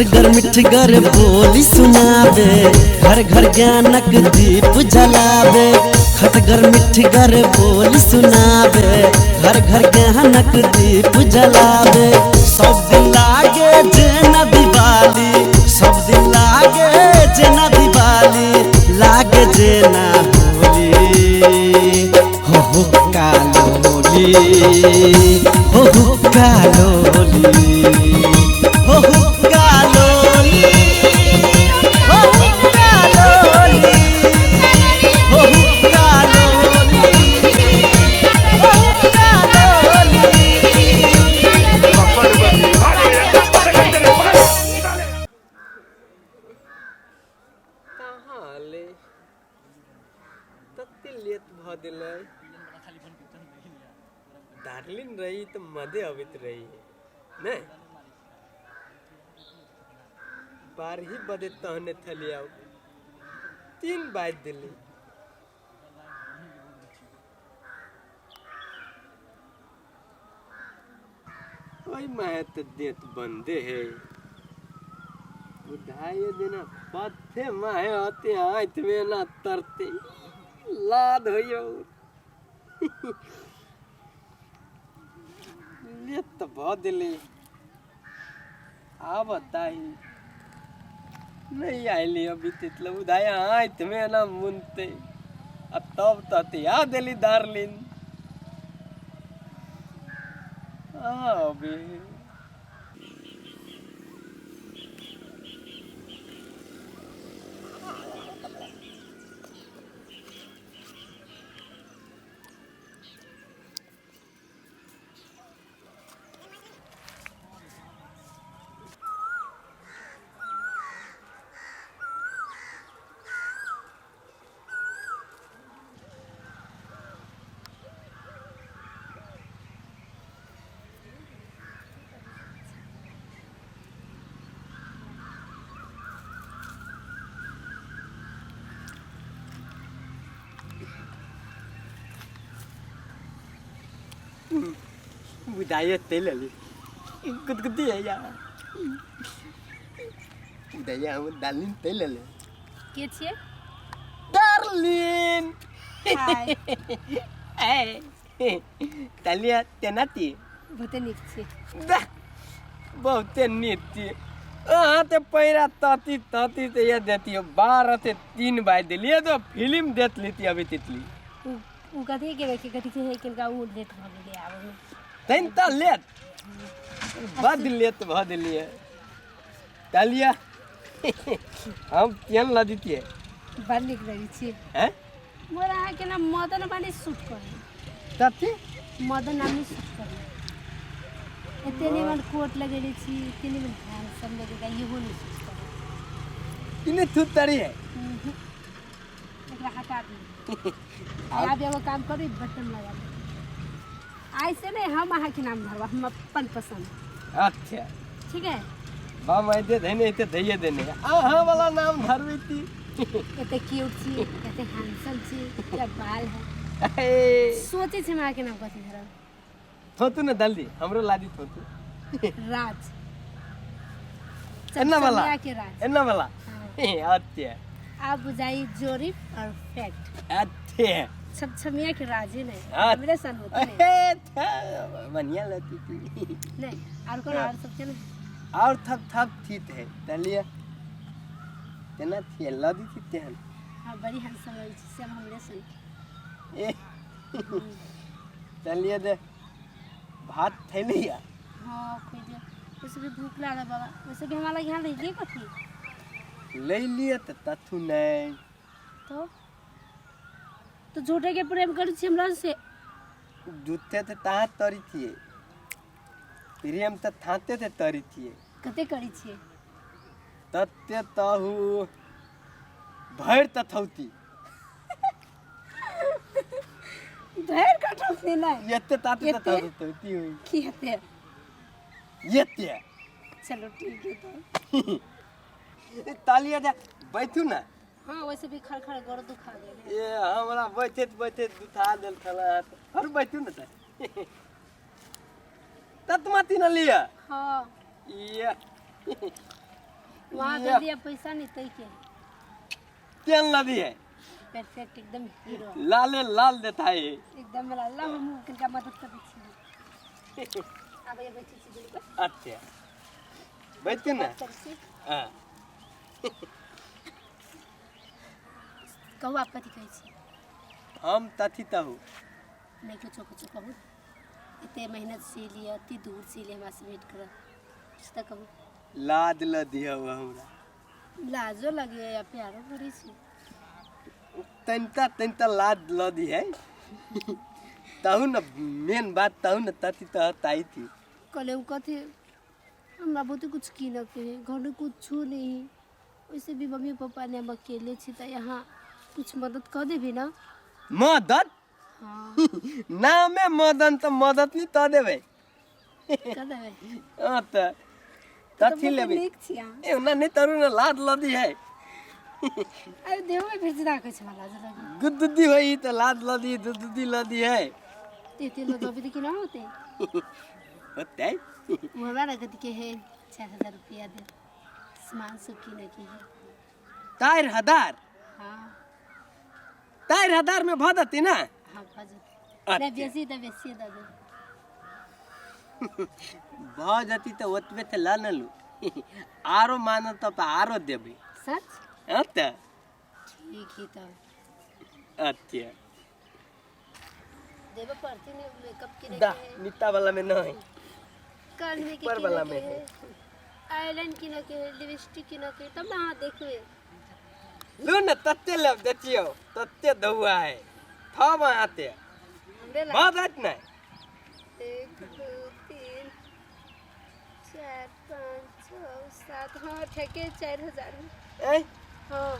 खटगर मिठगर बोली सुनाबे, घर घर ज्ञानक दीप जलाबे। खटगर मिठगर बोली सुनाबे, घर घर ज्ञानक दीप जलाबे। सब दिन लागे जेना दिवाली, सब दिन लागे जेना दिवाली, लागे जेना होली। हो हो कालोली, हो हो कालोली, हो हो कालोली, हो हो कालोली, हो हो कालोली, हो हो कालोली। कहाँ ले तते लेट भऽ गेलै। डार्लिंग रही तऽ मजे अबैत रही नहि। 12 बजे तहने थली आउ, 3 बाजि देली। ओहि माहे तऽ देत बंदे है बुढ़ाइए देना पथे माहे होते हाथ में ना तरते लाद होइयो। लेट तऽ भऽ गेलै। आब ताही नहीं आइली अभी तितले उदाय हाथ में ना मुनते आ तब तते आ देली डार्लिंग। अबे बुझाइए तेल अली गुदगुदी है यार। बुझाइए हम डार्लिंग तेल अली। के छियै? डार्लिंग। हाय। ए तालिया तेना ती। बहुते नीक छी। दाह, बहुते नीक छी। अहाँ तऽ पैरा तती तती तऽ ये देतियो 12 से 3 बाजि देलियै तो फिल्म देख लेती अभी तितली। उ उ कथी के के कथी के है किनका उ लेट भऽ गेलै आबे में। तैन तऽ लेट बड लेट भऽ देलियै। तालिया हम केहन लगितियै? बड़ नीक लगै छी। हैं? मोर अहाँके ना मदन बानी सूट करे। कथी? मदन नाम नहीं सूट करे। एते निमन कोट लगेले छी, एते निमन हैंडसम लगेगा, इहो नहीं सूट करे। इने थुतरी है। एकरा हटा दियौ। आब एगो काम करू, ई बटन लगा दियौ। ऐसे नहीं हम अहाँके नाम धरब, हम अपन पसंद। अच्छा ठीक है। बाम ऐते धैने ऐते धैये देने अहाँ वाला नाम धरबै ती। एते क्यूट छी, एते हैंडसम छी, एते बाल है। ए, सोचे छी हम अहाँके नाम कथी धरब। थोतू ने जल्दी हमरो लादी थोतू। राज। एना वाला। चमचमिया के राज। एना वाला। हाँ। अच्छा आप बुझाई जोड़ी परफेक्ट। अच्छा छमछमिया के राज ही नहीं। हाँ। हमरे सन होते नहीं। अहे, बढ़िया लगती थी। नहीं और कौन और सब चले? और थप थप थीत है तलिया तेना थी लदी थी तेहन। हाँ बड़ी हैंडसम है सब हमरे सन। ए तलिया दे भात थैलिया। हाँ खोइ दिया। वैसे भी भूख लागल बाबा, वैसे भी हमारा यहाँ ले लिए कथी? ले लिए तो तथु नहीं। तो झूठे के प्रेम करी छी हमरा से। जूते ते तहाँ तरी थिए, प्रेम ते थाते ते तरी थिए। कते करी छिए? तते तहु भरि तथौती। भरि कटौती नहीं। एते ताते एते? तथौती हुई। की हेते? एते। चलो ठीक है तो। ए, तालिया दे बैठू ना। हाँ वैसे भी खर खर गोड़ दुखा गेल। ए हमरा बैठे बैठे दुखा देल छला। और बैठू ना त। ततमाती न लिया। हाँ। ये। वहाँ दे दिया पैसा नहीं तई के। तेल न दिए। परफेक्ट एकदम हीरो। लाले लाल देता है। एकदम लाल लाल, हम किनका मदद कर दै छी। आब ये बैठै छी दूरी पर। अच्छा बैठ के ना। करै छी। हाँ। कहू, आप कथी कहै छी? हम तथी तहु। नहि, कुछो कुछो कहू। एते मेहनत से लिए, अति दूर से लिए हमरा से भेंट करऽ, किछु तऽ कहू। लाद ल दिया हुआ हमरा। लाजो लगे या प्यारो करै छी? तनिता तनिता लाद ल दी है तहु न, मेन बात तहु न तथी तह ताई थी। कहले ओ कथी, हमरा बहुते कुछ कीनऽ के है, घर में कुछो नहीं है। वैसे भी मम्मी पापा ने, हम अकेले छी, तऽ यहाँ कुछ मदद कऽ देबी ना? मदद? हाँ। नामे मदन तऽ मदद नहीं तऽ देबै। कऽ देबै। हाँ तऽ तऽ तथी बहुते लेबै। नीक छी अहाँ। ए ना नहीं तरू न लाद ल दी है। अरे देहो में फिर राखै छै, हमरा लाज लगे। गुदगुदी होई तऽ लाद ल दी, दुदुदी ल दी है। ते लो देबी तऽ केना होतै? होतै। ओ हमरा ने कथी के है, 4000 रुपया दे, सामान सब कीनऽ के है। 4000? हाँ। 4000 में भऽ देती ना? हाँ, भऽ जेतै। नहि बेसी तऽ बेसी दऽ देब। भऽ जती तऽ ओतबे तऽ लऽ ने लू, आरो मानब तब तऽ आरो देबै। सच? हाँ तऽ। ठीक है तब। अच्छा। देबे पड़ती ने, मेकअप किने दा के है। नीता वाला में नहीं। कान में के ऊपर किने वाला के में है, आईलाइन किने के है, लिपस्टिक किने के है, तब ना अहाँ देखबै। लू ने, तत्ते लेब, देखियौ तत्ते दौआ है थब अहाँते। हमरे भऽ लग जायत ने? 1 2 3 4 5 6 7, हाँ ठेके 4000 में। ऐ। हाँ।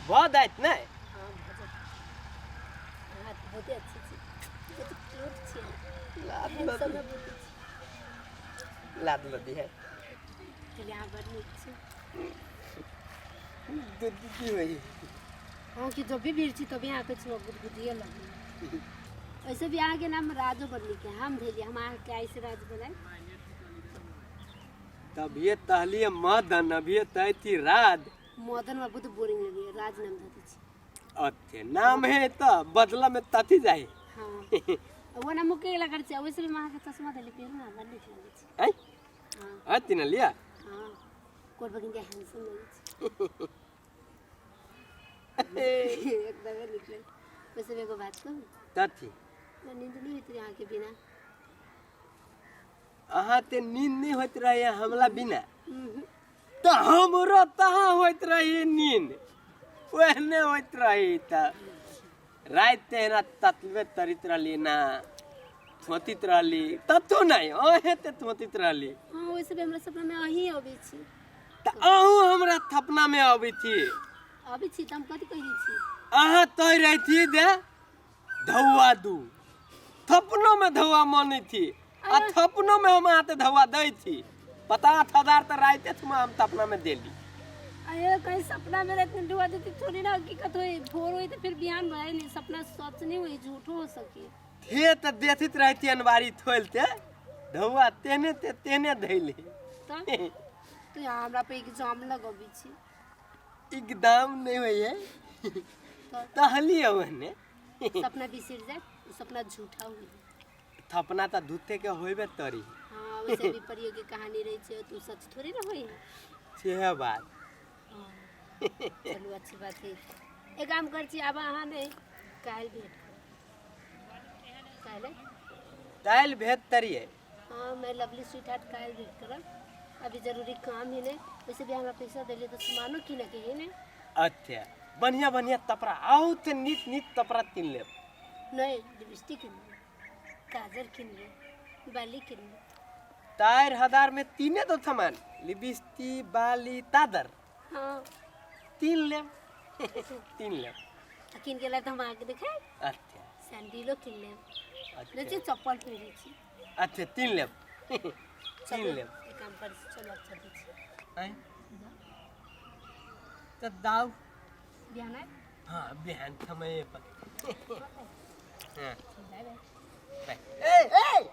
भऽ जायत ने? हाँ, भऽ जायत। अहाँ तऽ बहुते अच्छे छी, बहुत क्यूट छी। लाद ल हैंडसम दी। है बहुते छी। लाद ल दी है। चलिए, अहाँ बड़ नीक छी। दूधी होई। हाँ कि जब भी भीड़ छी तभी अहाँके छी गुदगुदिए लगे। वैसे भी अहाँके नाम राजो बड़ नीक है, हम भेलिए, हम अहाँके आइसे राज बनाए। तभिए तहलिए मदन, अभिये तय थी राज। मदन में बहुत बोरिंग लगे, राज नाम धऽ दै छी। अच्छे नाम है तऽ बदला में तथी जाए। हाँ, वो नाम मुके लगा छै। वैसे भी अहाँके चश्मा देली, पेरू ना, बड़ नीक लगै छै। ऐ। हाँ। अति न लिया। हाँ, कोट बगिन के हैंडसम लगै छै, एकदमै नीक लगै। वैसे भी एगो बात कहू? तथी? हमरा नींद नहि होइत रहै अहाँके बिना। अहाँ ते नींद नहीं होइत रहे हमला बिना? तऽ हमरो तहाँ होइत रही नींद, ओहने होइत रही। तऽ राति ते एना ततबे तरित रहली ना, थोतित रहली ततो नहीं, ओहे ते थोतित रहली। हाँ, वैसे भी हमरा सपना में अहीं अबै छी। तऽ अहूँ हमरा थपना में अबै छी? अबै छी तऽ हम कथी कहि दै छी? अहाँ तोय रही दे धौआ दू, थपनो में धौआ मानै थी आ थपनो में हम अहाँ धौआ दै थी। 50,000 तऽ राइते थुमा हम थपना में देली। अरे, कहीं सपना में रात में डुबा देती थोड़ी ना, हकीकत होई। भोर होई तो फिर बिहान भए नहीं, सपना सच नहीं होई, झूठो हो सके। थे तऽ देखैत रहती अनबारी थोलते धौआ तेने ते तेने धैले। तब तो यहाँ हमरा पे एग्जाम लगबी छी। एकदम नहीं होई है। तो तहली ओहने। सपना बिसर जाए, उ सपना झूठा हुई। थपना तऽ धूते के होइबे तरी। हाँ, वैसे भी परियों के कहानी रही छे तो सच थोड़ी ना होई। छे बात। हाँ। चलू, अच्छी बात है। एक काम कर छी, आब अहाँ नहीं, काल्हि भेंट करब। काल्हि। काल्हि भेट तरिए। हाँ, मैं लवली स्वीट हार्ट काल्हि भेंट करब, अभी जरूरी काम है ने। वैसे भी हमरा पैसा देले तो सामानो किने के है ने। अच्छा, बढ़िया बढ़िया तपरा आउ ते नीक नीक तपरा किन लेब। नहीं, लिपस्टिक किन लेब, काजर किन लेब, बाली किन लेब। 4000 में तीने दो सामान, लिपस्टिक, बाली, तादर? हाँ। तीन लेब, तीन लेब। आ किन के लायब तऽ हम अहाँके देखायब। अच्छा। सैंडलो किन लेब। अच्छा। नहीं, चप्पल पहिरै छी। अच्छा, तीन लेब, तीन चलू, लेब। एक काम करै छी, चलू, अब चलै छी। आँय? तऽ दाउ। बिहान आयब। हाँ, बिहान समय पर। हाँ। Bye bye. बाय। ए ए,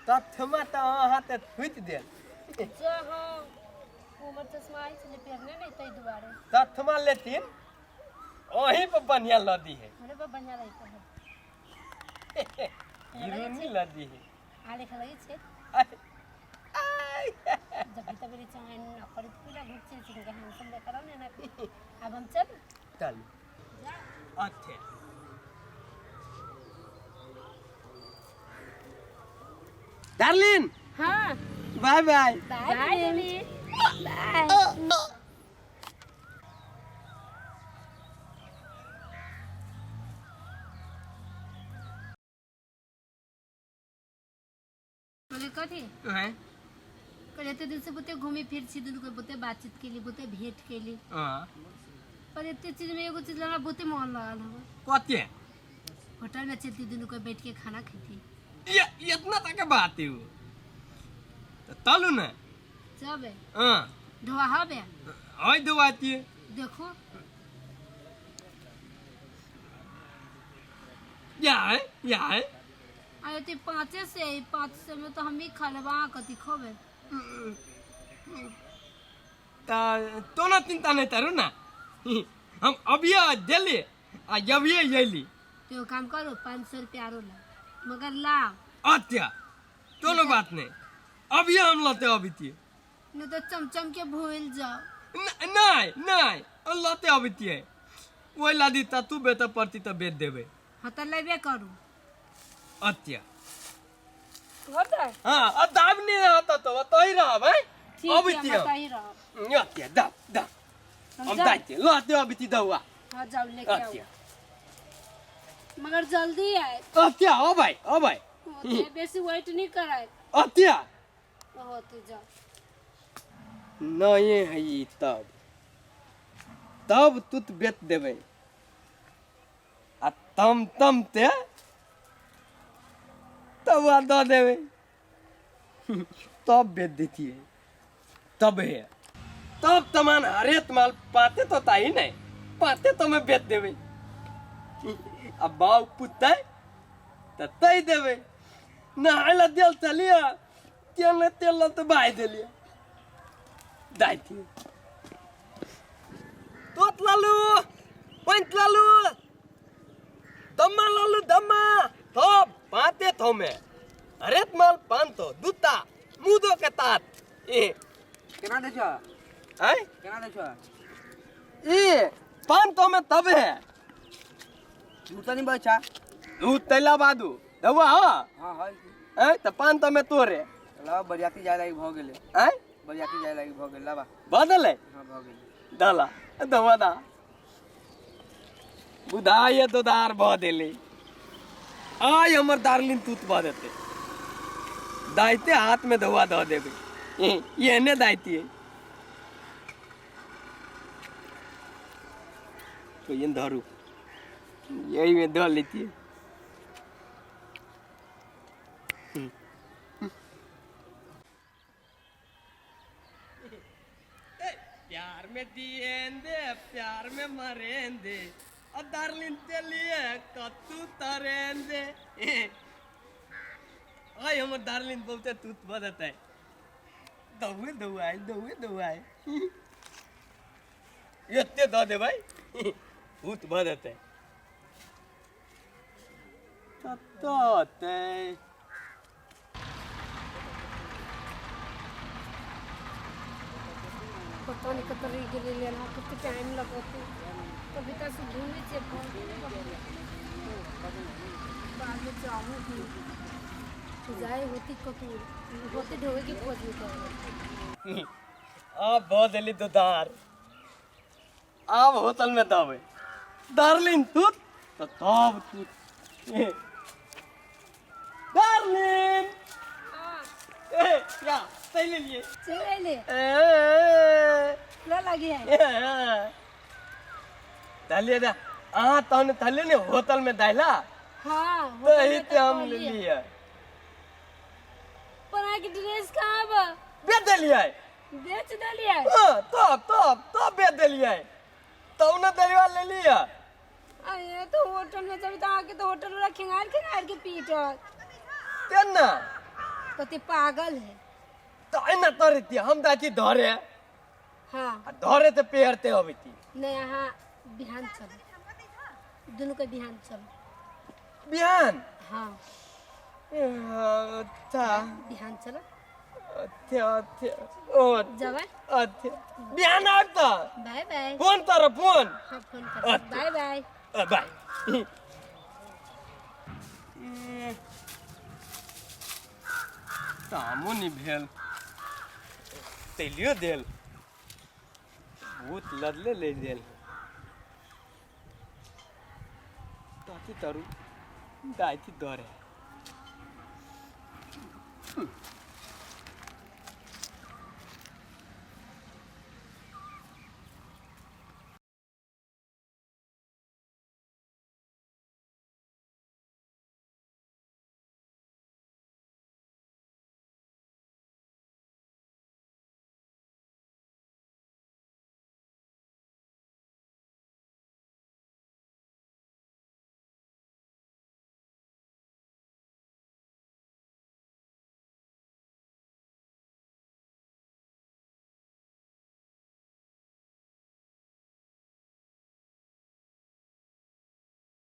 तथमा तऽ अहाँ तऽ थुति देल। जा हाँ हमर चश्मा आइ छलै पहिरने नहि ताहि दुआरे। तथमा लेथिन ओही पर बढ़िया लदी है। अरे बा बढ़िया रहते है। हीरोनी लदी है। आ लेखा लगै छै। आय, आय। जब भी तबेरे चाहे न खरीद पूरा घुट चल चिंगे हैंडसम लेकर आओ ने ना। अब हम चल चल जा। अच्छा डार्लिंग हाँ बाय बाय। बाय प्रेमी बाय। बोले कथी हैं? कल एते दिन से बहुते घूमी फिर छी दुनू के बहुते बातचीत केली बहुते भेंट केली। हाँ। पर एते चीज में एगो चीज हमरा बहुते मन लगल हवे। कथी? होटल में चलती दुनू के बैठ के खाना खेती। ये इतना तक के बात है वो तो तलू ना। चबे हाँ धोआ हवे ओए धोआती है। देखो या है या है। अरे ते पाँचे से 5 से में तो हम ही खा लेबा कथी खोबे। ता तो ना चिंता नहीं तारू ना हम अभी दिल्ली आ अभी अली। तो काम करो 500 रुपया आरो ला मगर लाओ। अच्छा तो बात नहीं अभी हम लते अभी थी। नहीं तो चमचम के भूल जाओ। नहीं नहीं हम लते अभी थी वही लादी ता तू बेटा पड़ती तो बेच देबे। हाँ तो लेबे करू। अच्छा होता है। हाँ अब दाब नहीं रहता तो ही रहा भाई। ठीक अभी है थी हम ही रहो। अच्छा दाब दाब हम हम जाओ। दाइते लते अभी थी दौआ। हाँ जाओ लेके आओ। अच्छा मगर जल्दी आए। अच्छा ओ भाई ओ भाई। होते बेसी वेट नहीं कराए। अच्छा होते जाओ। नहीं है ई तब तब तुत बेच देबै आ तम तम ते तब आ दऽ देबै तब बेच देतियै तब हे तब तमान हरेत माल पाते तो ताही नहीं पाते तो मैं बेच देबै आ बाउ पुतै तऽ तै देबै नहाय लए देल चलिए तेल ने तेल लऽ तऽ बाहि देलियै दाइतियै तोत लालू पंच लालू दम्मा लालू दम्मा थप पाते थमे हरेक माल पान तो दूता मुदो के तात ए केना दै छह? आय केना दै छह? ए पान तो में तब है। झूठ तऽ नहि बजै छह? दूध तैला बादू दवा हाँ। हाँ है। आय त पान तो में तोरे लाबा बरियाती जाय लागी भऽ गेलै। आय बरियाती जाय लागी भऽ गेल लाबा। बदले हाँ भऽ गेलै। दला दवा दा बुधाय दोदार भ देले आय हमर डार्लिंग तूत भ देते दाइते हाथ में धोआ धो देबे एहने दाइतिए तो ये धरू यही में धो लेती। प्यार में दिएंदे प्यार में मरेंदे और डार्लिंग ते लिए कत्तू तरेंदे। आय हमर डार्लिंग बहुते तूत बदतै दौए दौआय दौए दौआय एते दऽ देबै भूत भऽ जेतै कतऽ पता नहीं कतऽ रहि गेलै लेना कते टाइम लगतै। कविता से घूमै छियै फोन बाद में चाहूँ कि जाए होती कतू होती ढोवे की खोज में कर। आब भऽ देली दोदार आब होटल में दबै डार्लिंग तूत तऽ तब तूत डार्लिंग ए या तै लेलिए चल अयले ए ला लगी है। तलिए दा अहाँ तहन तलिए ने होटल में दाइला हाँ तो होटल ही में ते हम कहलियै। लेलिए। पर अहाँके ड्रेस कहाँ बा? बेच देलिए। बेच देलिए। हाँ तब तब तब बेच देलिए तब ने दलिवा लेलिए। अरे तो होटल में जब तो अहाँके तो होटल वाला खेंगार खेंगार के पीटत। तेना कते पागल है। तऽ एना तरती हम दाची धरे। हाँ। आ धरे तऽ पेहरते अबैती। नहीं, अहाँ बिहान चलू, दुनू के बिहान चलू। बिहान? हाँ। अच्छा। बिहान चलो। अच्छा अच्छा ओ जबै। अच्छा, बिहान आब तऽ। बाय बाय। फोन तर फोन। हाँ, फोन कर। Bye bye. बाय। कामो नहि भेल, तैलियो देल, भूत लदले ले देल। ताती तरु दाइती डरे।